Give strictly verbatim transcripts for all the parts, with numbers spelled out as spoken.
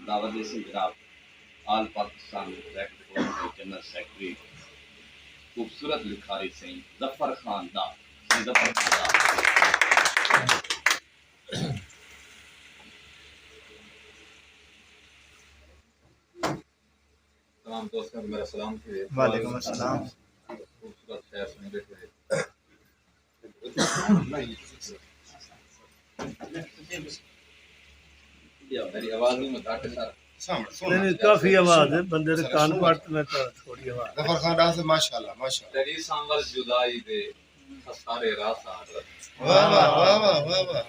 دعوت ݙیسوں جناب، آل پاکستان ریڈ کراس دے جنرل سیکرٹری، خوبصورت لکھاری سئیں ظفر خان دا۔ سئیں ظفر خان دا۔ تمام دوستاں کوں میرا سلام تھی۔ وعلیکم السلام۔ خوبصورت شعر سݨی ٻیٹھے۔ میری آواز نہیں متاٹے سر۔ سامݨے، سامݨے۔ نہیں، نہیں، کافی آواز ہے، بندے دے کان پٹ میں تو تھوڑی آواز۔ ظفر خان ݙاس، ماشاءاللہ، ماشاءاللہ۔ تیݙی سانول جدائی دے خسارے راس آ گئے۔ واہ، واہ، واہ، واہ، واہ۔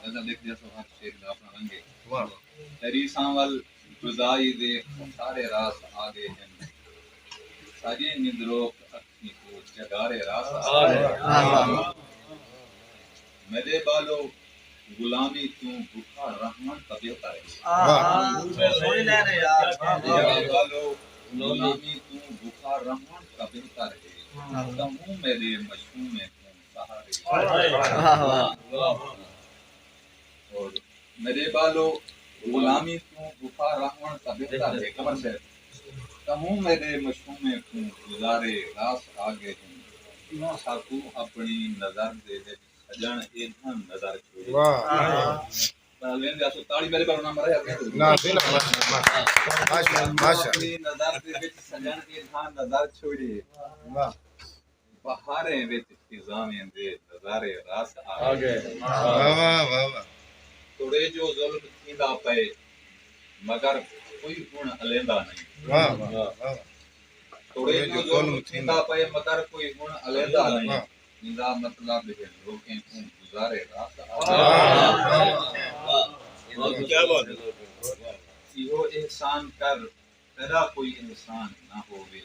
غزل لکھ دیا سو ہر شعر دا اپݨا رنگ ہے۔ واہ۔ تیݙی سانول جدائی دے خسارے راس آ گئے ہن۔ ساݙے نندروک اکھیں کوں جگارے راس آ گئے۔ واہ، واہ۔ میݙے ٻالو، غلامی توں بکھا رہوݨ تاں بہتر ہے۔ واہ۔ میݙے ٻالو، غلامی توں بکھا رہوݨ تاں بہتر ہے۔ تہوں میݙے مشومیں کوں سہارے۔ واہ، واہ۔ اور میݙے ٻالو، غلامی توں بکھا رہوݨ تاں بہتر ہے۔ قمر صاحب، تہوں میݙے مشومیں کوں گزارے راس آ گئے ہن۔ ساکوں اپݨی نظر دے وچ سڄݨ ایدھاں نظر چھوڑی۔ واہ۔ تاں ویندے آسو تاڑی میݙے باروں نہ مرے اپݨے۔ نہ، جی، نہ، ماشاءاللہ، ماشاءاللہ، ماشاءاللہ۔ اپݨی نظر دے وچ سڄݨ ایدھاں نظر چھوڑی۔ واہ۔ بہاریں وچ خزانیں دے نظارے راس آ آ گئے۔ گئے۔ واہ، واہ، واہ، واہ۔ توڑے جو ظلم تھیندا پئے، مگر کوئی ہݨ الیندا نہیں۔ واہ، واہ، واہ، واہ۔ توڑے جو ظلم تھیندا پئے، مگر کوئی ہݨ الیندا نہیں۔ واہ۔ ایندا مطلب ہے لوکیں کوں گزارے راس آ گئے۔ واہ، واہ، واہ۔ کیا بات ہے۔ ایہو احسان کر تیݙا کوئی احسان نہ ہووے۔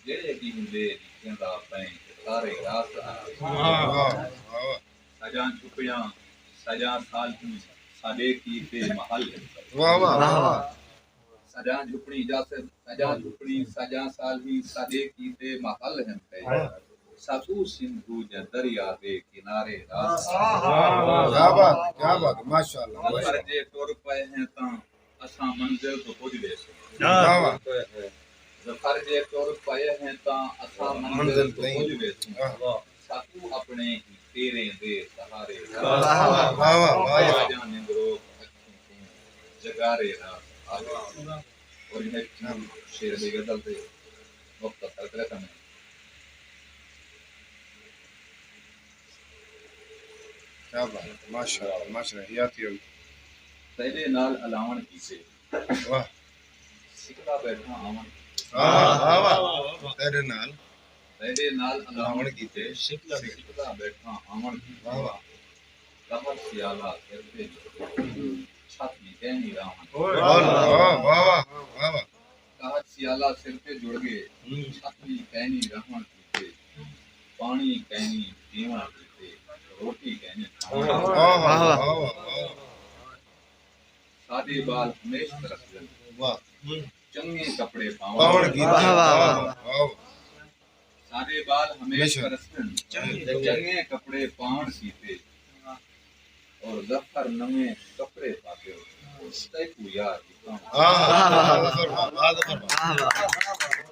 جیڑھے ݙینہہ دے ݙکھیندا پئیں ستارے راس آ گئے۔ واہ، واہ، واہ۔ سڄاں جھپڑیاں، سڄاں سالھیں ساݙے کیتے محل ہن پئے۔ واہ، واہ، واہ، واہ۔ سڄاں جھپڑی اجازت، سڄاں جھپڑی، سڄاں سالھیں ساݙے کیتے محل ہن پئے۔ واہ۔ ساکوں سندھو جے دریا دے کنارے راس آ گئے۔ واہ، واہ، کیا بات، کیا بات، ماشاءاللہ، ماشاءاللہ۔ پر جے ٹر پئے ہیں تاں اساں منزل توں پڄ ویسوں۔ واہ، واہ۔ ظفر جے ٹر پئے ہیں تاں اساں منزل منزل توں تئیں۔ پڄ ویسوں۔ واہ۔ ساکوں اپݨے ہی پیریں دے سہارے واہ، واہ، واہ، واہ۔ ساݙیاں نندروک اکھیں کوں جگارے راس آ گئے۔ اور یہ شعر دی غزل تے مختصر کرے تاں میں۔ کیا بات ہے، ماشاءاللہ، ماشاءاللہ، حیاتی ہوئی۔ تیݙے نال الاوݨ کیتے۔ واہ۔ سکدا ٻیٹھاں آوݨ۔ واہ، واہ، واہ، واہ۔ تیݙے نال۔ تیݙے نال الاوݨ کیتے۔ سکدا ٻیٹھاں آوݨ کیتے۔ واہ، واہ۔ قہر سیالا سر تے چھت دی کینی راوݨ۔ واہ، واہ، واہ، واہ۔ قہر سیالا سر تے جڑ ڳئے، ہوں۔ چھت دی کینی رہوݨ کیتے، پاݨی کینی پیوݨ کیتے، روٹی کینی کھاوݨ۔ واہ، واہ، واہ، واہ۔ ساݙے ٻال ہمیش ترسدن، واہ۔ چنڳے کپڑے پاوݨ پاوݨ کیتے۔ کیتے۔ واہ، واہ، واہ۔ واہ۔ ساݙے ٻال ہمیش ہمیشہ۔ ترسدن، چنڳے کپڑے پاوݨ کیتے۔ اور ظفر نویں کپڑے پاتے ہو، تیکوں یار ݙکھاوݨ۔ آہ، آہ، آہ، آہ، آہ۔